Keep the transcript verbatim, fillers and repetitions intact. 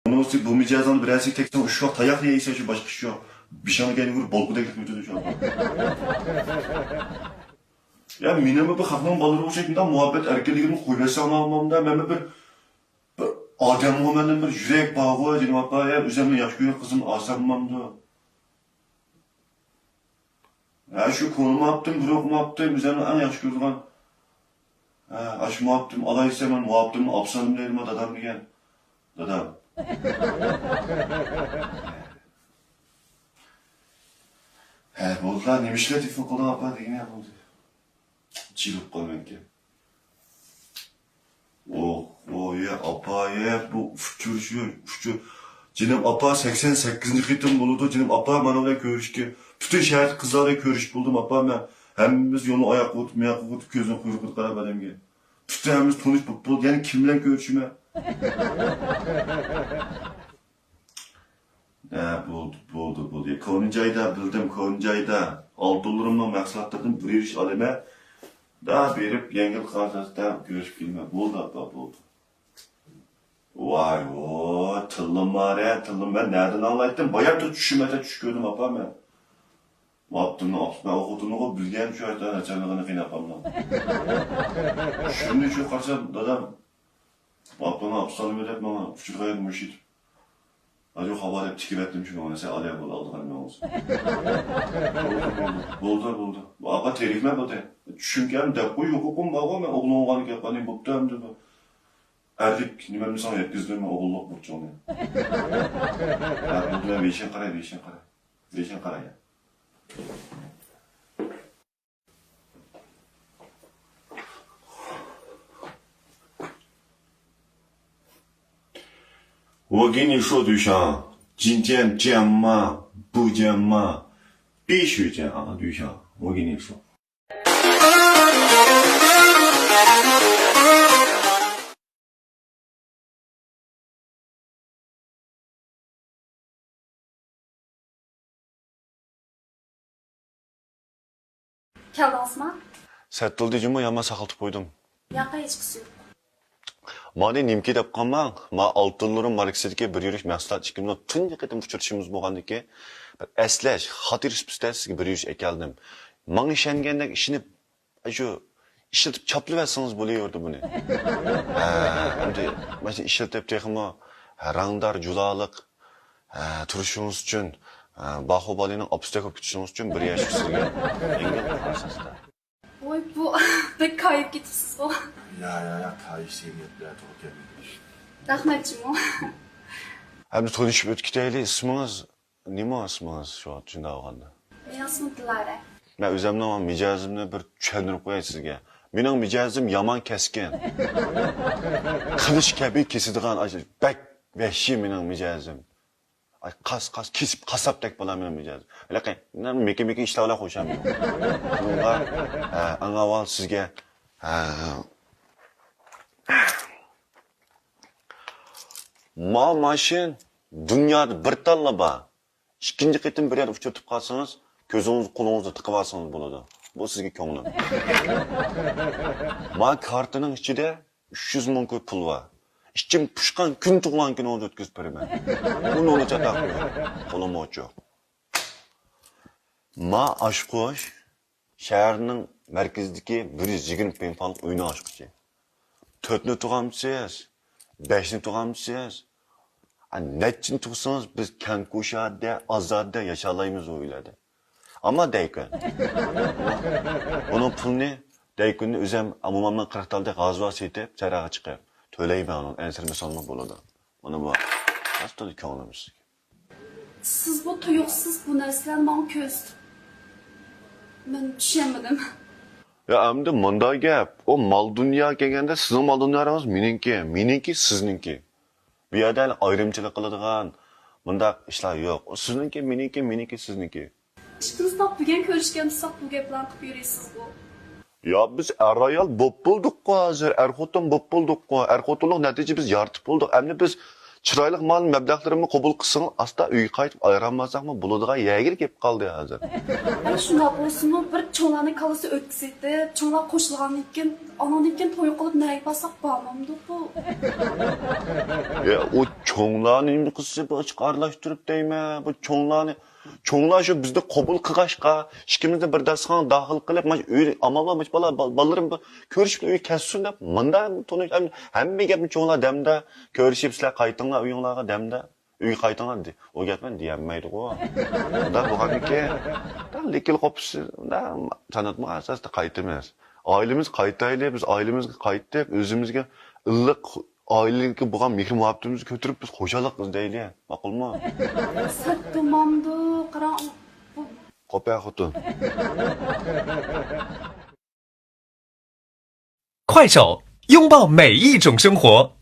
ئۇنىڭ ئۈستىگە بۇ مىجەزىڭنى بىرەرسىگە تەگسەڭ، ئۈچ ۋاق تاياقنى يەيسەن، شۇ باشقا ئىش يوق. بېشىڭنى كەينىگە ئۇرۇپ، بولكىدەك قىلىپ ئۆتىدۇ شۇ. يا، مېنىڭمۇ بىر خەقنىڭ بالىلىرى ئوخشايدۇ، مۇنداق مۇھەببەت ئەركىنلىكىنى قويۇۋەتسەڭ ماڭا، مەن بىر، بىر ئادەمغۇ مەندىن بىر يۈرەك بارغۇ، جېنىم ئاپا، يا، ئۆزۈمنى ياخشى كۆرگەن قىزىم ئالسام مامدۇ؟ ھە، شۇ كونا مۇھەببىتىم، بۇرۇنقى مۇھەببىتىم، ئۆزۈمنىڭ ئەڭ ياخشى كۆرىدىغان. ھە، ئاشۇ مۇھەببىتىم ئالايسەن، مەن مۇھەببىتىمنى ئاپسالىم دەيدىما دادام دېگەن. دادام. ھە، بولدىلا، نېمە ئىشلار تېلېفون قىلدىڭ ئاپا دېگىنە بولدى. جىلىپ قالمايدىكەن. ئوھ، ئوھ، يا ئاپا، يا بۇ ئۇچۇر شۇ، ئۇچۇر. جېنىم ئاپا، سەكسەن سەككىزىنچى قېتىم بولىدۇ، جېنىم ئاپا، مانا بىلەن كۆرۈشكە. پۈتۈن شەھەردىكى قىزلار بىلەن كۆرۈشۈپ بولدۇم، ئاپا، مەن. ھەممىمىز يولنى ئاياققا ئوتۇپ، مۇياققا ئوتۇپ، كۆزنىڭ قۇيرۇقىغا قاراپ ئادەمگە. پۈتۈن ھەممىمىز تونۇش بولۇپ بولدى، يەنە كىم بىلەن كۆرۈشىمەن؟ ھە، بولدى، بولدى، بولدى. كونا جايدا، بىلدىم، كونا جايدا. ئالتۇنلىرىمنىڭ مەھسۇلاتلىرىدىن بىر يۈرۈش ئالىمەن. دا بېرىپ، يەڭگىل قارىساڭ، كۆرۈشۈپ كېلىمەن. بولدى، ئاپا، بولدى. ۋاي، ۋو، تىلىم بار، ھە، تىلىم. مەن نەدىن ئاڭلايتتىم؟ بايام چۈشۈمدە چۈش كۆردۈم، ئاپا، مەن. ئاپتۇمنىڭ ئاپىسى، مەن ئۇ خوتۇننىڭغۇ بىلگەن شۇ ھەتتا ناچارلىقىنى قىيناپ قالمىدىم. چۈشۈمدە شۇ قارىسام، دادام، ئاپتۇمنىڭ ئاپىسى سالام بېرىپ ماڭا، ئۇچۇر قايەردە مۇشۇ ئىدى. ئاجۇ خاۋا دەپ تىكىۋەتتىم شۇنىڭغا، سەن ئالىيا بول، ئالدىغان مەن بولسا. بولدى، بولدى، بولدى، بولدى. بۇ ئاپا تېرىكمە بولدى. چۈشۈمكەن دەپ قوي، ھوقۇقۇم بارغۇ، مەن ئوغلۇڭغا گەپ قىلىپ بوپتۇ ئەمدى بۇ. ئەرلىك نېمەمنى ساڭا يەتكۈزدۈم، مەن ئوغۇللۇق بۇرچۇڭنى. ھە، بولدى، مەن بېشىڭ قاراي، بېشىڭ قاراي. بېشىڭ قاراي. وگینی شو دوشان، جینجن جنما، بوجنما، بیشو جن آ دوشان، وگینی شو. كەلدىڭىزما؟ سەتتىلدى جۇمۇ، يامان ساقلىتىپ قويدۇم. ياقى، ھېچقىسى يوق. مانى نېمىكى دەپ قالماڭ. ما ئالتۇنلىرىم ماركىسىدىكى بىر يۈرۈش مەھسۇلات ئىككىمىزنىڭ تۇنجى قېتىم ئۇچرىشىشىمىز بولغاندىكىن، بىر ئەسلەش، خاتىرە سۈپىتىدە سىزگە بىر يۈرۈش ئەكەلدىم. ماڭا ئىشەنگەندەك ئىشىنىپ، شۇ ئىشلىتىپ چاپلىۋەتسىڭىز بولۇۋېرىدۇ بۇنى. ھە، ئەمدى مانا شۇ ئىشلىتىپ تېخىمۇ رەڭدار، جۇلالىق، ھە، تۇرۇشىڭىز ئۈچۈن، ھە، باھۇبالىنىڭ ئاپىسىدەك بولۇپ كېتىشىڭىز ئۈچۈن بىر ياشۇق سىزگە يەڭگىل قارىسىزدا. ۋاي، بۇ بەك كايىپ كېتىپسىزغۇ. يا، يا، يا، كايىپ سېنىيەتلەر توغرا كەلمىدى. رەھمەتچىمۇ. ئەمدى تونۇشۇپ ئۆتۈپ كېتەيلى. ئىسمىڭىز نېمە ئىسمىڭىز شۇ چۈشىنىپ ئالغاندا؟ مېنىڭ ئىسمىم دىلارە. مەن ئۆزۈمنىڭ مىجەزىمنى بىر چۈشەندۈرۈپ قوياي سىزگە. مېنىڭ مىجەزىم يامان كەسكىن. قىلىچ كەبى كېسىدىغان، ئاشۇ بەك ۋەھشىي مېنىڭ مىجەزىم. ئاي، قاس، قاس، كېسىپ قاسساپتەك بولا مېنىڭ مىجەزىم. ھېلىقى، مېكە، مېكە ئىشلار بىلەن خوشام يوق. شۇنىڭغا، ئە، ئەڭ ئاۋۋال سىزگە، ئە، ما ماشىنا دۇنيادا بىر تاللا بار. ئىككىنچى قېتىم بىر يەردە ئۇچرىتىپ قالسىڭىز، كۆزىڭىز، قولىڭىزدا تىقىۋالسىڭىز بولىدۇ. بۇ سىزگە كۆڭلۈم. ما كارتىنىڭ ئىچىدە ئۈچ يۈز مىڭ كوي پۇل بار. ئىچىم پۇشقان كۈن تۇغۇلغان كۈنىڭىزنى ئۆتكۈزۈپ بېرىمەن. ئۇنىڭغا چاتاق يوق. قولۇم ئوچۇق. ما ئاچقۇچ شەھەرنىڭ مەركىزىدىكى بىر يۈز يىگىرمە پىڭپاڭلىق ئۆينىڭ ئاچقۇچى. تۆتنى تۇغامسىز، بەشنى تۇغامسىز؟ ئا، نەچچىنى تۇغسىڭىز، بىز كەڭ كۇشادە، ئازادە ياشالايمىز ئۇ ئۆيلەردە. ئەمما دەيكۈن. ئۇنىڭ پۇلىنى دەيكۈننى ئۆزۈم مومامنىڭ قىرىق تالدەك غازىغا سېتىپ، چاراغا چىقىپ تۆلەيمەن، ئۇنىڭ ئەنسىرىمىسىڭىزمۇ بولىدۇ. مانا بۇ راستلا كۆڭلۈم سىزگە. سىز بۇ تۇيۇقسىز بۇ نەرسىلەرنى ماڭا كۆرسىتىپ، مەن چۈشەنمىدىم. يا ئەمدى مۇنداق گەپ، ئۇ مال دۇنيا كەلگەندە سىزنىڭ مال دۇنيالىرىڭىز مېنىڭكى، مېنىڭكى سىزنىڭكى. بۇ يەردە ئايرىمچىلىق قىلىدىغان مۇنداق ئىشلار يوق. ئۇ سىزنىڭكى، مېنىڭكى، مېنىڭكى، سىزنىڭكى. ئىككىمىز تاپ بۈگۈن كۆرۈشكەن تۇرساق بۇ گەپلەرنى قىلىپ يۈرىسىزغۇ. يا بىز ئەر-ئايال بوپ بولدۇققۇ ھازىر، ئەر-خوتۇن بوپ بولدۇققۇ، ئەر-خوتۇنلۇق نەتىجە بىز يارىتىپ بولدۇق. ئەمدى بىز چىرايلىق مال مەبلەغلىرىمنى قوبۇل قىلسىڭىز، ئاستا ئۆيگە قايتىپ ئايران بارساقمۇ بولىدىغان يەرگىلا كېلىپ قالدى ھازىر. ئەي، شۇنداق بولسىمۇ، بىر چوڭلارنى كاللىسى ئۆتكۈزۈۋېتىپ، چوڭلار قوشۇلغاندىن كېيىن، ئانىڭدىن كېيىن توي قىلىپ نەگە بارساق بارمامدۇق بۇ؟ يا، ئۇ چوڭلارنى نېمە قىلسا، باشقا ئارىلاشتۇرۇپ دەيمەن. بۇ چوڭلارنى، چوڭلار شۇ بىزنى قوبۇل قىلغاچقا، ئىككىمىزنى بىر داستىخانغا داخىل قىلىپ، مانا ئۆي ئامال بار، مانا بالا، بال-، بالىلىرىم بىر كۆرۈشۈپ ئۆيگە كەتسۇن دەپ، مۇنداق تونۇش، ھەم-، ھەممە گەپنى چوڭلار دەمدە كۆرۈشۈپ، سىلەر قايتىڭلار ئۆيۈڭلارغا دەمدە. ئۆيگە قايتىڭلار دېدى. ئۇ گەپنى دېيەلمەيدىغۇ. ئۇنداق بولغاندىكىن، لىكىل قوپۇسى، تانىتمىغان ئاساستا قايتىمىز. ئائىلىمىز قايتايلى، بىز ئائىلىمىزگە قايتىپ، ئۆزىمىزگە ئىللىق ئائىلىگە بولغان مېھىر مۇھەببىتىمىزنى كۆتۈرۈپ، بىز خوشاللىق ئىزدەيلى. ماقۇلمۇ؟ سەت تۇمامدۇ، قاراڭ، بۇ. قوپە خوتۇن. 快手，拥抱每一种生活。